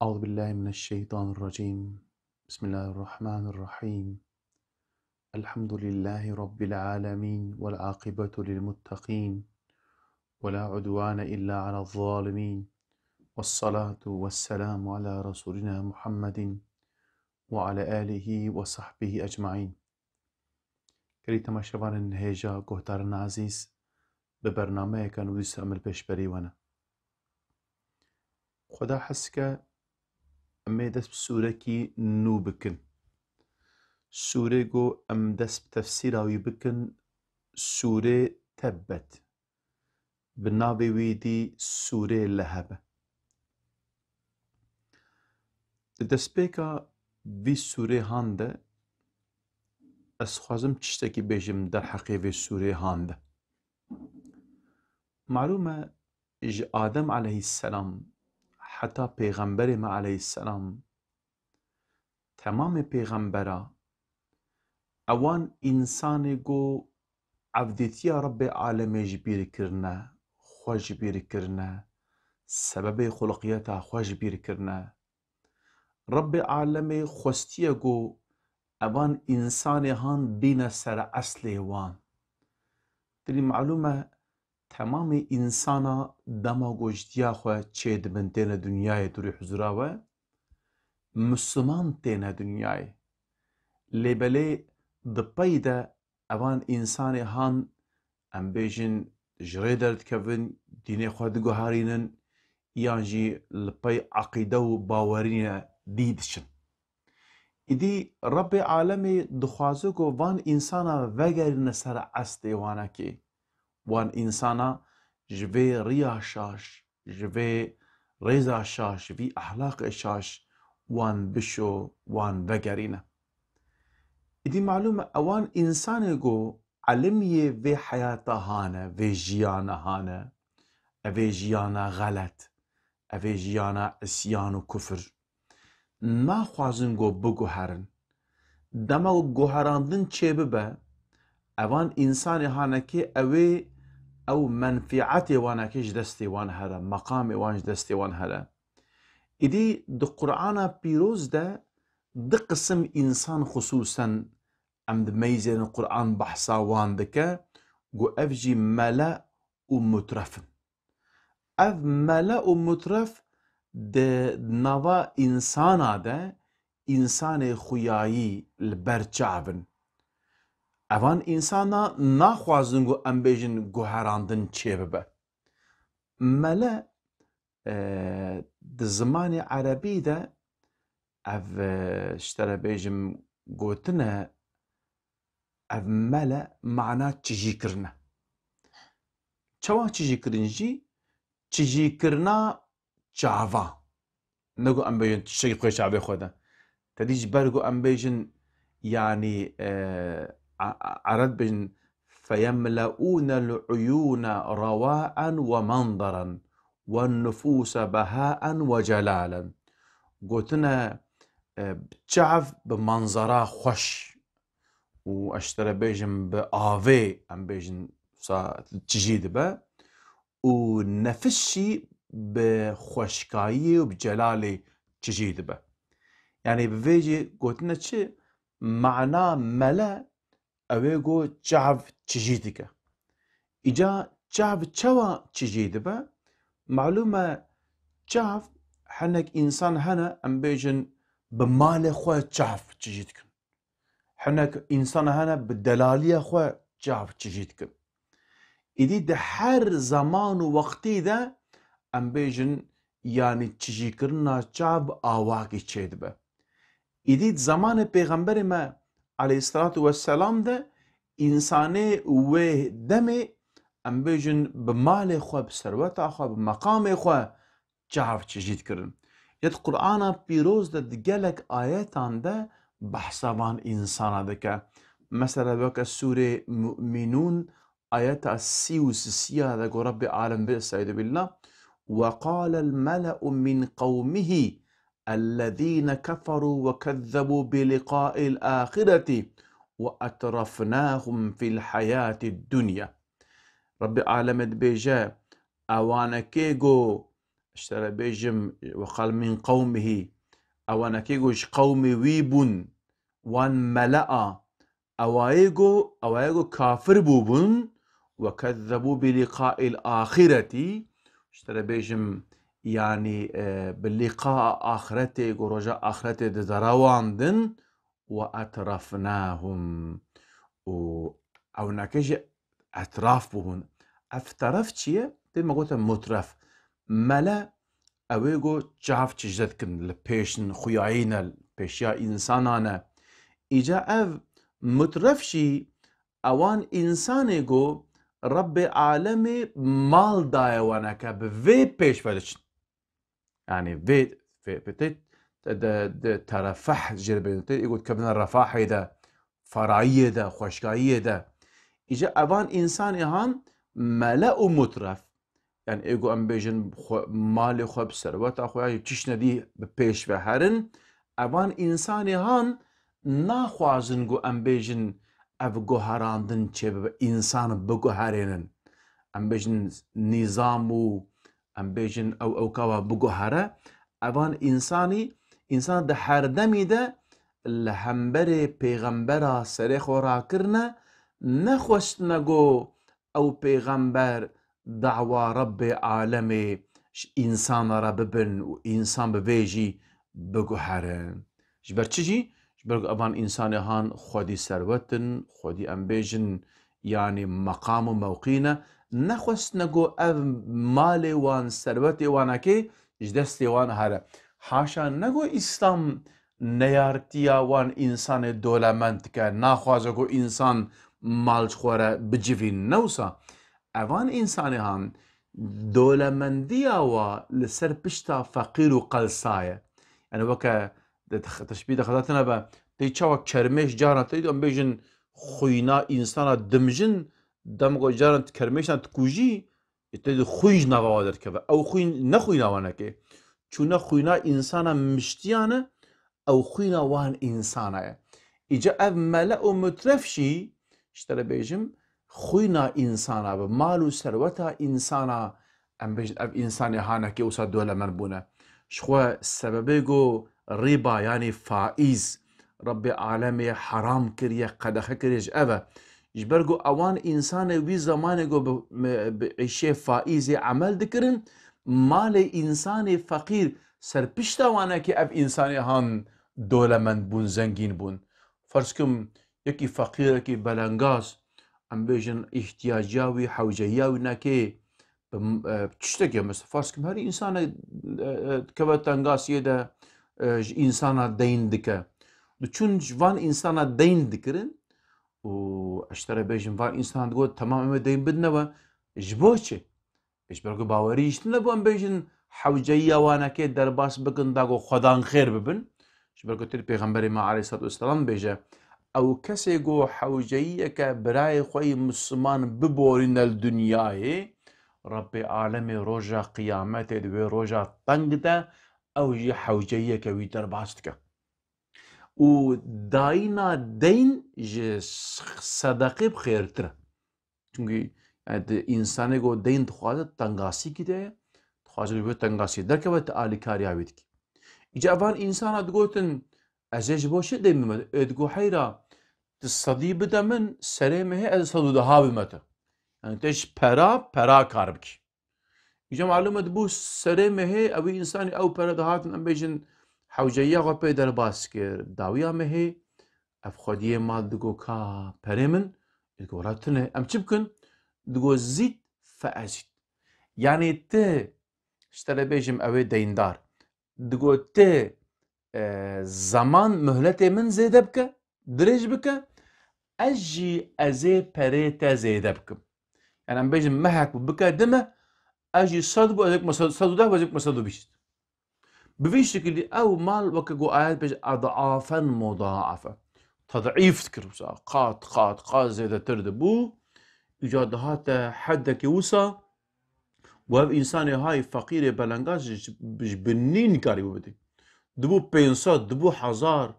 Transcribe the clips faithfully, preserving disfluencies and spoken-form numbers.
أعوذ بالله من الشيطان الرجيم. بسم الله الرحمن الرحيم. الحمد لله رب العالمين والعاقبة للمتقين ولا عدوان إلا على الظالمين والصلاة والسلام على رسولنا محمد وعلى آله وصحبه أجمعين. Gelî temaşevanên hêja, guhdarên ezîz, bi bernameyeke nû dîsa em li pêşberî we ne. Xweda hez ke em ê dest bi sûrekî nû bikin. Sûrê ku em dest bi tefsîra wî bikin, sûrê Tebbet. Bi navê wî dî sûrê Leheb e. Di destpêka vî sûrê han de ez xwazim tiştekî bêjim derheqê vê sûrê han de. Malûm e, ji Adem aleyhisselam heta Pêxemberê me aleyhisselam, temamê pêxembera, ewan însanê ku evdîtiya Rebbê alemê ji bîr kirine, xwe ji bîr kirine, sebebê xuliqiyeta xwe ji bîr kirine. Rebbê alemê xwestiye ku evan însanê han bîne ser eslê wan. Dilî malûm e, temamê însana dema ku ji diya xwe çêdibin, têne dinyayê, dûrî huzura we, Misliman têne dinyayê. Lê belê di pey de evan însanê han, em bêjin, ji rê derdikevin, dînê xwe diguherînin, yan jî li pey eqîde û bawerîne dî diçin. Îdî Rebbê alemê dixwaze ku van însana vegerîne ser eslê wanekê. Wan însana ji vê riya şaş, ji vê rêza şaş, ji vî ehlaqê şaş wan bişo, wan vegerîne. Îdî malûm e, ewan însanê ku elimiyê vê heyata hane, vê jiyana hane, evê jiyana xelet, evê jiyana isyan û kufir, naxwazin ku biguherin. Dema ku guherandin çêbibe, evan însanê hanekê ewê ew menfîetê wanekê ji destê wan here, meqamê wan ji destê wan here. Îdî di Qur'ana Pîroz de du qisim însan xisûsen em di meyzên Qur'an behsa wan dike, ku ev jî mele û mutref in. Ev mele û mutref di nava însana de, însanê xuyayî li ber çav in. Evan însana naxwazin ku em bêjin guherandin çêbibe. Mele, e, di zimanê erebî de ev, e, ji te re bêjim gotine, ev mele mana çijîkirin e. Çawa çijîkirin jî? Çijîkirina çava. Ne ku em bêjin tiştekî xwe çavê xwe de. Te dî ji ber ku em bêjin, yanî, e, a-, a-, ereb bêjin, "Feyemleûnel uyûne rewâen we menzaran, wen nufûse behâen we celâlen." Gotine, e, çav bi manzara xweş û ez ji te re bêjim bi avê, em bêjin, sa çijî dibe û nefis jî bi xweşkayiyê û bi celalê çijî dibe. Yanî bi vê jî gotine çi? Mana mele ew ê ku çav çijî dike. Îca çav çawa çijî dibe? Malûm e, çav, hinek însan hene, em bêjin, bi malê xwe çav çijî dikin. Hinek însan hene, bi delaliya xwe çav çijî dikin. Îdî di her zeman û wextî de, em bêjin, yanî çijîkirina çav bi awakî çêdibe. Îdî di zemanê Pêxemberê me aleyhisselatu vesselam de, însanê wê demê, em bêjin, bi malê xwe, bi serweta xwe, bi meqamê xwe çav çijî dikirin. Yet Qur'ana Pîroz de di gelek ayetan de behsa van însana dike. Mesela weke Sûrê Mu'minûn, ayeta sî û sisiya de ku Rebbê alem bê, Estaizu billah, "Ve qâlel mele'u min qewmihi ellezîne keferû ve kezzebû bi liqâil âxireti ve etrafnâhum fil hayâtid dunya." Rebbê alem dibêje, ewanekê ku ji te re bêjim, وقال من قومه, ewanekê ku ji qewmê wî bûn, wan mele'a, ewayê ku, ewayê ku kafir bûbûn, وكذبوا بلقاء الآخرة, ji te re bêjim, yanî, e, bi lîqa axiretê, ku roja axiretê di derawandin, وأترفناهم. û ewnekê jî etraf bûbûn. Ev teref çi ye? Tê me gote mutref. Mele, ew ê ku çav çijde dikin, li pêş in, xuyayî ne, li pêşiya însanan e. Îca ev mutref jî ewan însanê ku Rebbê alemê mal daye wan ke bi vê pêş ve diçin. Yanî vê, vê, vê tê, te de, de terefeh jê re bêjin. Tê ê ku dikevine refahê de, ferayiyê de, xweşkayiyê de. Îca evan însanê han mele û mutref. Yanî ê ku em bêjin xwe, malê xwe, bi serweta xwe ya jî tiştine dî bi pêş ve herin. Evan însanê han naxwazin ku em bêjin ev guherandin çêbibe, însan biguherênin. Em bêjin nîzam û em bêjin ew ewka wa biguhere. Evan însanî, însan di her demî de li hemberê pêxembera serê xwe rakirine, nexwestine ku ew pêxember dawa Rebbê alemê ji însana re bibin û însan bi vê jî biguherin. Ji ber çi jî? Ji ber ku evan însanê han xwedî serwet in, xwedî em bêjin, yanî meqam û mewqî ne. Nexwestine ku ev malê wan, serwetê wanekê ji destê wan here. Haşa ne ku Îslam neyartiya wan însanê dolemend dike, naxwaze ku însan mal ji xwe re bicivîn. Ne wisa. Evan însanê han dolemendiya wa li ser pişta feqîr û qelsa ye. Yani weke de teş-, teşbîh de xedatine be, tê çawa kermêş caran tê em bêjin xwîna însana dimjin, dem ku caran kermêşan dikujî, ê tê de xwîn ji nava wa derdikeve. Ew xwîn ne xwîna wanekê. Çûne xwîna însana miştiyan e, ew xwîna wan însana ye. Îca ev mele û mutref jî, ji te re bêjim, xwîna însana bi mal û serweta însana, em bêjin ev însanê hanekê wisa dolemend bûne. Ji xwe sebebê ku rîba, yanî faîz, Rebbê alemê heram kiriye, qedexe kiriye ji ev e. Ji ber ku ewan însanê wî zemanê ku bi, bi îşê faîzê emel dikirin, malê însanê feqîr ser pişta wanekê ev însanê han dolemend bûn, zengîn bûn. Ferz kim, yekî feqîr, yekî belengaz, em bêjin îhtiyaciya wî, hewceyiya wî nekê, bi, e, tiştekê, mesela, ferz kim, her însanek, e, e, dikeve tengasiyê de, e, ji însana deyn dike. Diçûn ji van însana deyn dikirin û ez ji te re bêjim, van însana digot, temam, em ê deyn bidine we. Ji bo çi? Ji ber ku bawerî ji tune bû, em bêjin hewceyiya wanekê derbas bikin, da ku xwedan xêr bibin. Ji ber ku tê Pêxemberê me aleyhissalatu vesselam bêje, ew kesê ku hewceyiyeke birayê xwe yî Misliman biborîne li dinyayê, Rebbê alemê roja qiyametê di wê roja teng de ew jî hewceyiyeke wî derbas dike. Û dayîna deyn ji sedeqê bi xêrtir e. Çimkî, yani, di însanê ku deyn dixwaze, tengasîkî de ye, dixwaze ji vê tengasiyê derkeve, tu alîkariya wî dikî. Îca van însana digotin, ez ê ji bo çi deyn bime? Ê digo, heyra, tu sedî bide min, serê mehê ez sed û deha bime te. Yani, te ji pera, pera kar bikî. Îca malûm e, dibû serê mehê, ew însanî ew pere dihatin, em bêjin, hewceyiya xwe pê derbas kir. Dawiya mehê, ev xwediyê mal digo, ka perê min, ê digo, wela tune, em çi bikin? Digo, zîd fe ezîd. Yanî ti, ji te re bêjim, ew ê deyndar. Digo, ti, e, zeman, muhletê min zêde bike, dirêj bike, ez jî ez ê perê te zêde bikim. Yani em bêjin mehek bû, bike di meh, ez jî sed bû, ez ê bikime sed, sed û deh bû, ez ê bikime sed û bîst. Bi vî şekilî ew mal weke ku ayet bêje, edafen mudaafe. Tedîf dikir wisa, qat, qat, qat zêdetir dibû. Îca dihate heddekê wisa, û ev însanê hay feqîrê belengaz ji, ji, ji binî nikarîbû bidî. Dibû pênc sed, dibû hezar.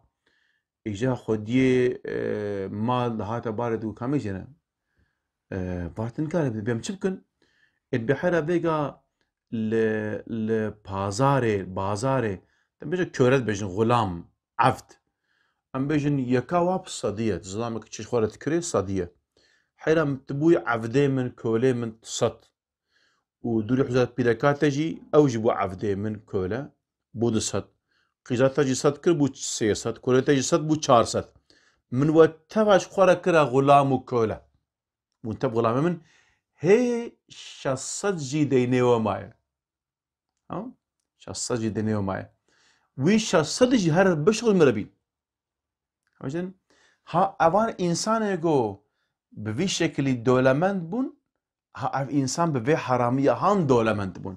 Îca xwediyê, e, mal dihate barê, digo, ka em ê jê ne? E, va tu nikarî bidî, em çi bikin? Ê bi hera vêga li, li pazarê, bazarê, em bêjin köre dibêjin, xulam, evd. Em bêjin yeka wa bi sedî ye, zilameke çi ji xwe re dikirê sedî ye. Heyra tu bûyî evdê min, kolê min sed. Û dûrî huzat pîreka te jî, ew jî bû evdê min, kole, bû du sed. Qîza te jî sed kir, bû sê sed, kolê te jî sed, bû çar sed. Min we teva ji xwe re kira xulam û kole. Hûn tev xulamê min, hê şeş sed jî deynê we maye. Ha? Şeş sed jî deynê we maye. Wî şeş sed jî her bişuxul min re bîn. Hemî jin, ha evan însanê ku bi vî şekilî dolemend bûn, ha ev însan bi vê heramiya han dolemend bûn.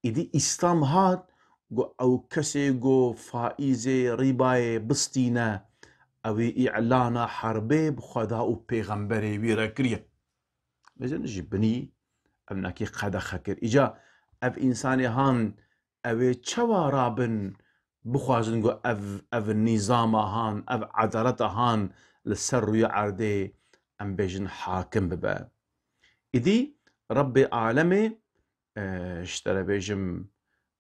Îdî Îslam hat, got, ew kesê ku faîzê, rîbayê bistîne, ew ê îlana herbê bi Xweda û pêxemberê wî re kiriye. Bêjin ji binî ev nakî qedexe kir. Îca ev însanê han ew ê çawa rabin bixwazin ku ev, ev nîzama han, ev edaleta han li ser rûyê erdê, em bêjin, hakim bibe. Îdî Rebbê alemê, e, ji te re bêjim,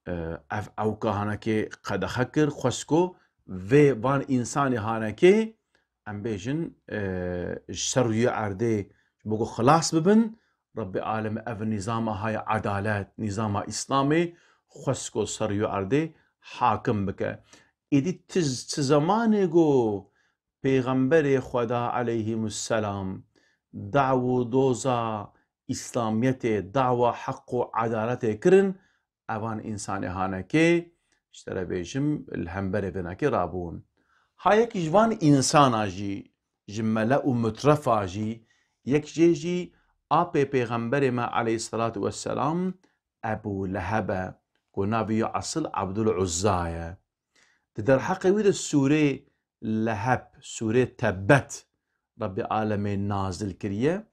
e, ev ewka hanekê qedexe kir, xwest ku vê van însanê hanekê, em bêjin, e, ji ser rûyê erdê ji bo ku xilas bibin, Rebbê alemê ev nîzama haya edalet, nîzama Îslamê xwest ku ser rûyê erdê hakim bike. Îdî ti, ti zemanê ku Pêxemberê Xweda aleyhîmusselam daw û doza Îslamiyetê, dawa heq û edaletê kirin, evan însanê hanekê, ji te re bêjim, li hemberê vênakê rabûn. Ha yek ji van însana jî, ji mele û mutrefa jî, yek jê jî apê Pêxemberê me aleyhisselatu vesselam, Ebû Leheb e, ku navê wî esil Abdul Uzza ye. Di derheqê wî de sûrê Leheb, sûrê Tebbet, Rebbê alemê nazil kiriye.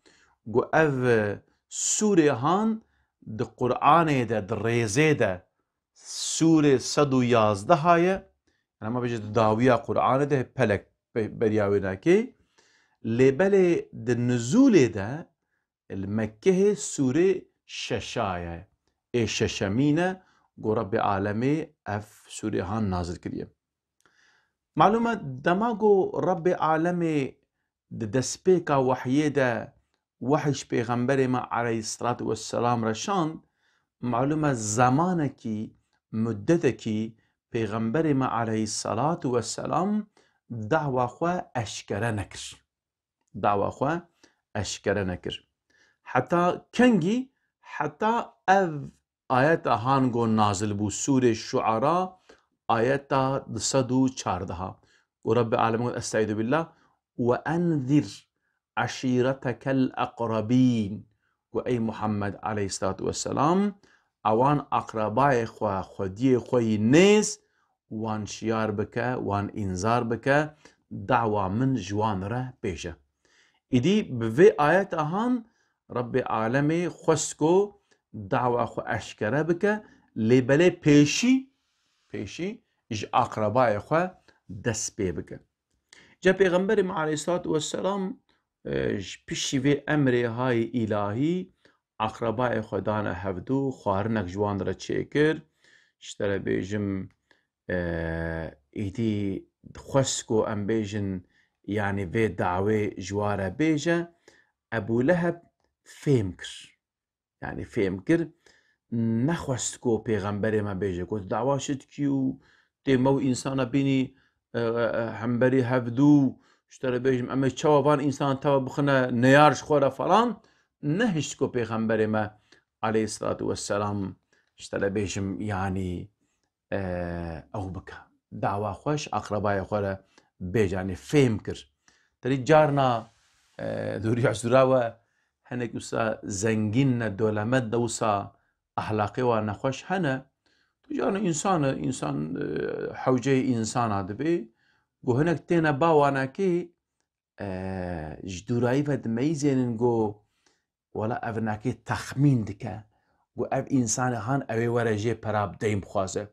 Got, ev sûrê han di Qur'anê de, di rêzê de sûrê sed û yazdeh ye. Yanî ma bêje di dawiya Qur'anê de pelek be-, beriya wê nakê. Lê belê di nizûlê de li Mekkehê sûrê şeşa ye. Ê şeşemîn e, ku Rebbê alemê ev sûrê han nazil kiriye. Malûm e, dema ku Rebbê alemê di destpêka wehyê de wehy ji Pêxemberê me aleyhisselatu vesselam re şand, malûm e, zemanekî, muddetekî Pêxemberê me aleyhisselatu vesselam dawa xwe eşkere nekir. Dawa xwe eşkere nekir. Heta kengî, heta ev ayeta han ku nazil bû, sûrê Şuara, ayeta du sed û çardeh. Ku Rebbê alemê got, Estaizu billah, "Ve enzir eşîretekel eqrabîn." Ku ey Muhammed aleyhisselatu vesselam, ewan aqrebayê xwe, xwediyê xwe yî nêz, wan şiyar bike, wan înzar bike, dawa min ji wan re bêje. Îdî bi vê ayeta han Rebbê alemê xwest ku dawa xwe eşkere bike, lê belê pêşî, pêşî ji aqrebayê xwe dest pê bike. Ca Pêxemberê me aleyhisselatu vesselam, e, ji pişî vê emrê hayê îlahî aqrebayê xwe dane hevdû, xwarinek ji wan re çêkir. Ji te re bêjim, e, îdî xwest ku em bêjin, yanî vê dawê ji wa re bêje, Ebû Leheb fêm kir. Yanî fêm kir, nexwest ku pêxemberê me bêje, got, dawa çi dikî û tê me û însana bînî, e, e, e, hemberî hevdû, ji te re bêjim, em ê çawa van însan teva bixine neyar ji xwe re falan, nehişt ku pêxemberê me aleyhisselatu vesselam, ji te re bêjim, yanî, e, ew bike. Dawa xwe ji aqrebayê xwe re bêje, yanî fêm kir. Terî carna, e, dûriya ji dûra we hinek wisa zengîn ne, dolemet ne, wisa ehlaqê wan nexweş hene. Tu carna însan e, însan, e, hewceyê însana dibê. Ku hinek têne ba wanekê, e, ji dûrayî ve dimeyzênin ku wela ev nakê texmîn dike. Ku ev însanê han ew ê were jê pera bi deyn bixwaze.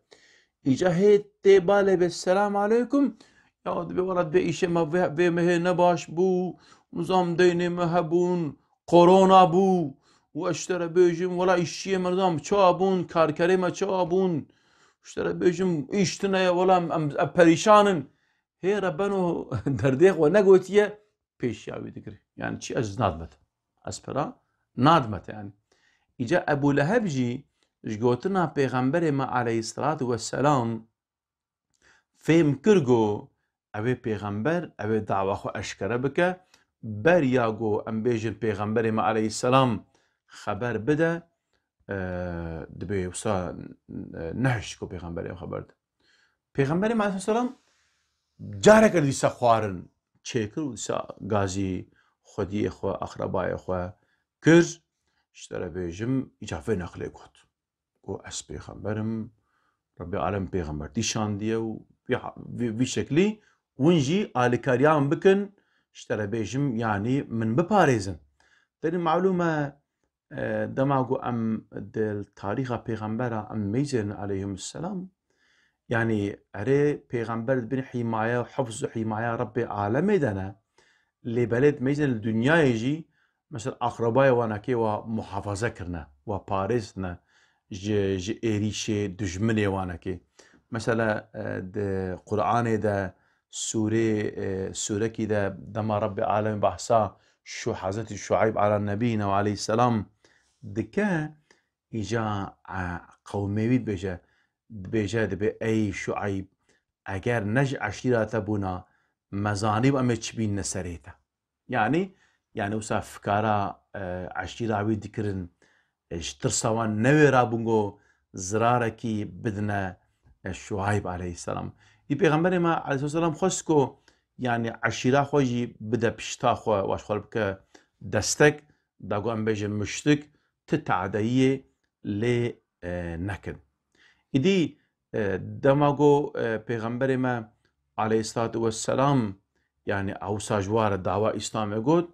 Îca hê tê balê bê, "Selam aleykum." Ya dibê wela dibê îşê me vê, vê mehê nebaş bû, nizam deynê me hebûn, korona bû, û ez ji te re bêjim, wela îşçiyê me nizam çawa bûn, karkerê me çawa bûn, ji te re bêjim, îş tune ye, wela em, em, em perîşan in. Hê re beno derdê xwe negotiye, pêşiya wî digire. Yani çi ez nadime te. Ez pera nadime te yani. Îca Ebû Leheb jî ji gotina Pêxemberê me aleyhisselatu vesselam fêm kir ku ew ê pêxember, ew ê dawa xwe eşkere bike. Beriya ku em bêjin Pêxemberê me aleyhisselam xeber bide, e, dibê wisa, e, nehişt ku Pêxemberê em xeber de. Pêxemberê me aleyhisselam careke dîsa xwarin çêkir û dîsa gazî xwediyê xwe, axrebayê xwe kir. Ji te re bêjim, îca vê neqlê got. Got, ez pêxember im, Rebbê alem pêxembertî şandiye û vî, vî, vî şeklî hûn jî alîkariya min bikin, ji te re bêjim, yanî min biparêzin. Tenê malûm e, e, dema ku em di tarîxa pêxembera em meyzên aleyhimusselam, yanî erê pêxember di bin hîmaye û hifz û hîmaya Rebbê alemê de ne, lê belê di meyzên li dinyayê jî, mesela, aqrebayê wanekê wa muhafaza kirine, wa parêztine ji, ji êrîşê dijminê wanekê. Mesela, e, di Qur'anê de sûrê, e, sûrekî de dema Rebbê alemê behsa Şu-, Hezretî Şuayb ala nebîne ve aleyhisselam dike, îca, e, qewmê wî dibêje, dibêje, dibê, ey Şuayb, eger ne ji eşîra te bûna, me zanîbû em ê çi bînine serê te. Yanî, yanî wisa fikara, e, eşîra wî dikirin, e, ji tirsa wan newêrabûn ku zirarekî bidine, e, Şuayb aleyhisselam. Î Pêxemberê me aleyhisselam xwest ku, yanî eşîra xwe jî bide pişta xwe, wa ji xwe bike destek, da ku em bêjin muşrik, ti tadeyiyê lê, e, nekin. Îdî, e, dema ku, e, Pêxemberê me aleyhisselatu vesselam, yanî ewsa ji wa re dawa Îslamê got,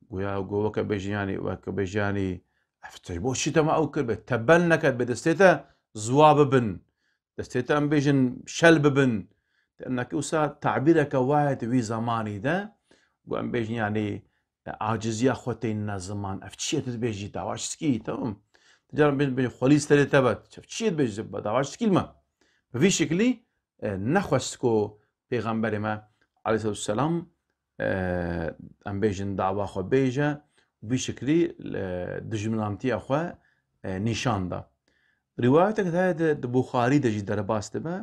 goya, got, weke bêjin, yanî, weke bêjin, yanî, ev te ji bo çi dema ew kir be? Tebel neke, dibê destê te ziwa bibin. Destê te em bêjin şel bibin. Te nakî wisa tabîreke wayê di wî zemanî de, got em bêjin, yanî, e, aciziya xwe tênine ziman. Ev çi ye tu dibêjî? Dawa çi dikî? Tamam. Ti caran bêjin, bêjin xwelî serê te be. Ev çi ye dibêjî? Dawa çi dikî li me? Bi vî şeklî, e, nexwest ku Pêxemberê me aleyhisselatu vesselam, e, em bêjin dawa xwe bêje û vî şeklî, e, dijminantiya xwe, e, nîşan da. Rîwayetek heye di, di Buxarî de jî derbas dibe.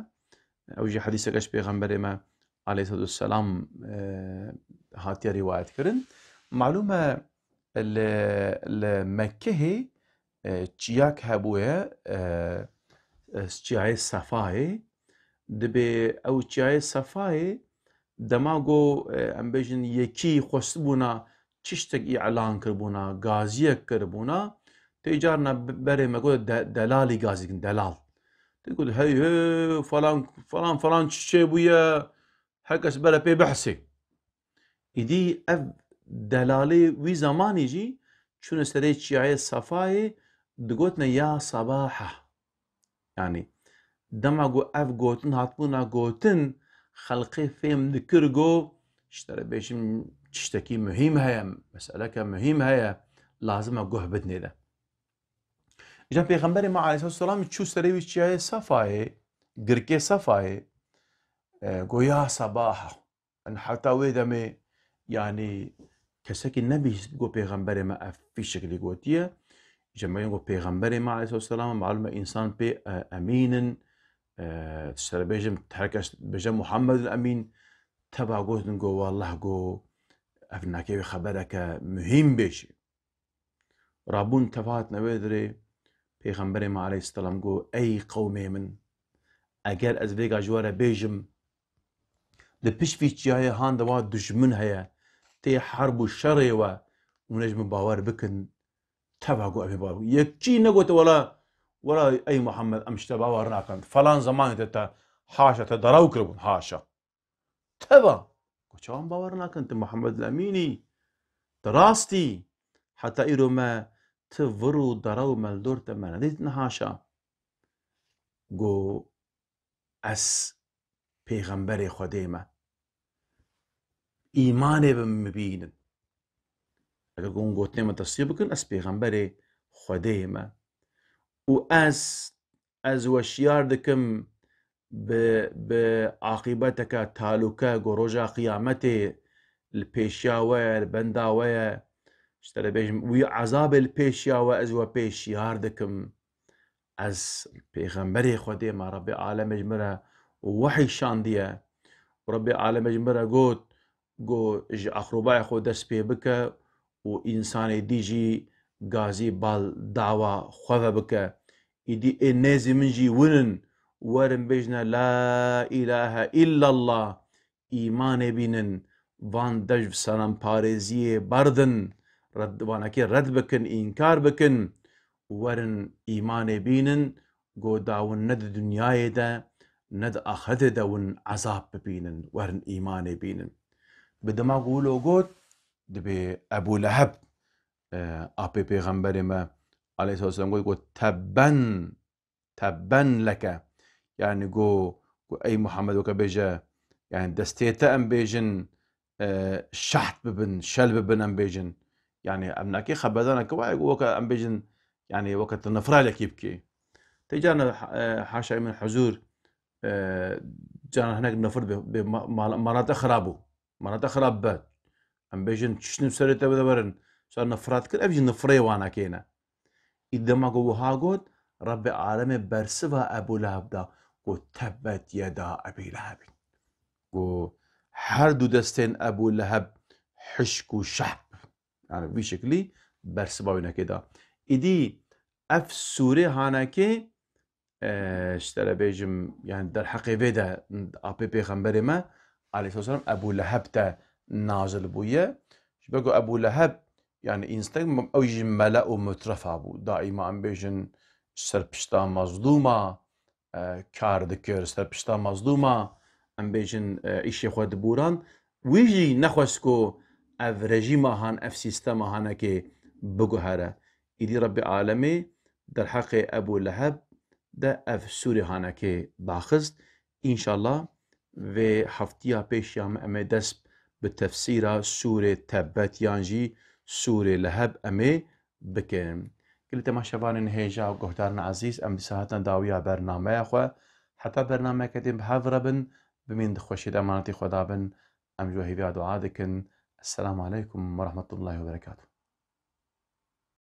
Ew jî hedîseke ji Pêxemberê me aleyhisselatu vesselam, e, hatiye rîwayet kirin. Malûm e, li, li Mekkehê, e, çiyak hebûye, e, e, çiyayê Sefayê. Dibê ew çiyayê Sefayê dema ku, e, em bêjin yekî xwestibûna tiştek îlan kiribûna, gaziyek kiribûna, tê carna be-, berê me got de-, delalî gazî kin, delal. Tê got, hey, hey, falan, falan, falan çi çêbûye, her kes bere pê behsê. Îdî ev delalê wî zemanî jî çûne serê çiyayê Sefayê, digotine, ya sebaha. Yanî, dema ku ev gotin hatibûna gotin, xelqê fêm dikir ku, ji te re bêjim, tiştekî muhîm heye, meseleke muhîm heye, lazim e guh bidinê de. Îca Pêxemberê me aleyhisselatu vesselam çû serê wî çiyayê Sefayê, girkê Sefayê, e, got, ya sebaha. Yanî heta wê demê, yanî kesekî nebîst ku Pêxemberê me ev vî şeklî gotiye. Îca me ku Pêxemberê me aleyhisselatu vesselam, malûm e însan pê, e, emîn in, e, ji te re bêjim, her kes bêje Muhammedul Emîn, teva gotin ku wallah ku ev nakê wê xebereke muhîm bêjî. Rabûn teva hatine wê dirê, Pêxemberê me aleyhisselam got, ey qewmê min, eger ez vêga ji we re bêjim, li pişt vî çiyayê han de wa dijmin heye, tê herb û şerê we, hûn ê ji min bawer bikin, teva got em ê bawer bikin. Yekî negote, wela, wela ey Muhammed, em ji te bawer nakin. Falan zemanê te, te, haşa, te derew kiribûn, haşa. Teva. Ku çawa em bawer nakin, tu Muhammed Emîn î. Tu rast î. Heta îro me tu vir û derew me li dor te me nedîtine, haşa. Got, ez pêxemberê Xwedê me. Îmanê bi min bînin. Eger hûn gotinê min tesdîq bikin, ez pêxemberê Xwedê me. Û ez, ez we şiyar dikim bi, bi aqîbeteke talûke ku roja qiyametê li pêşiya we ye, li benda we ye. Ji te re bêjim, wî ezabê li pêşiya we ez we pê şiyar dikim. Ez pêxemberê Xwedê me, Rebbê alemê ji min re wehî şandiye. Rebbê alemê ji min re got, got, ji aqrûbayê xwe dest pê bike û însanê dî jî gazî bal dawa xwe ve bike. Îdî ê nêzî min jî win in, werin bêjine, La îlahe îllallah, îmanê bînin, van dev senemparêziyê berdin, red, vanekê red bikin, înkar bikin, werin îmanê bînin, go dawin ne di dinyayê de, ne di axirtê de win ezab bibînin, werin îmanê bînin. Bi dema ku wilo got, dibê Ebû Leheb, e, apê pêxemberê me, aleyhisselam got, got, "Tebben, tebben leke." Yani go, go, "Ey Muhammed, weke bêje, yani destê te em bêjin, e, şaht bibin, şel bibin em bêjin." Yani em nakê xeberdaneke wayê go weke em bêjin, yani weke tu nifralekî bikê. Te carna, e, haşa min huzur, e, carna hinek nifir bê, bê ma-, ma-, mana te xirab bû. Mana te xirab be. Em bêjin çiştin serê te bide werin. Sar nifrat kir, ev jî nifrê wanekê ne. Î dema ku wiha got, Rebbê alemê bersiva Ebû Leheb da, got, "Tebbet yeda Ebî Lehebîn." Got, "Her du destên Ebû Leheb hişk û şehb." Yani vî şeklî bersiva wînekê da. Îdî ev sûrê hanekê, e, ji te re bêjim, yani derheqê vê de apê pêxemberê me, aleyhisselam, Ebû Leheb te nazil bûye. Ji ber ku Ebû Leheb, yani însan, ew jî mele û mutrefa bû. Daîma em bêjin ser pişta mezlûma, e, kar dikir, ser pişta mezlûma, em bêjin, e, îşê xwe dibûran. Wî jî nexwest ku ev rejîma han, ev sîstema hanekê biguhere. Îdî Rebbê alemê derheqê Ebû Leheb de ev sûrê hanekê daxist. Înşallah vê heftiya pêşiya me em ê dest bi tefsîra sûrê Tebbet yan jî sûrê Leheb em ê bikin. Gelî temaşevanên hêja û guhdarên ezîz, em dîsa hatin dawiya bernameya xwe. Heta bernameyeke din bi hev re bin, bimîn di xweşî de emanetî Xweda bin. Em ji we hêviya dua dikin. Esselamu aleykum ve rahmetullahi ve berekatuhu.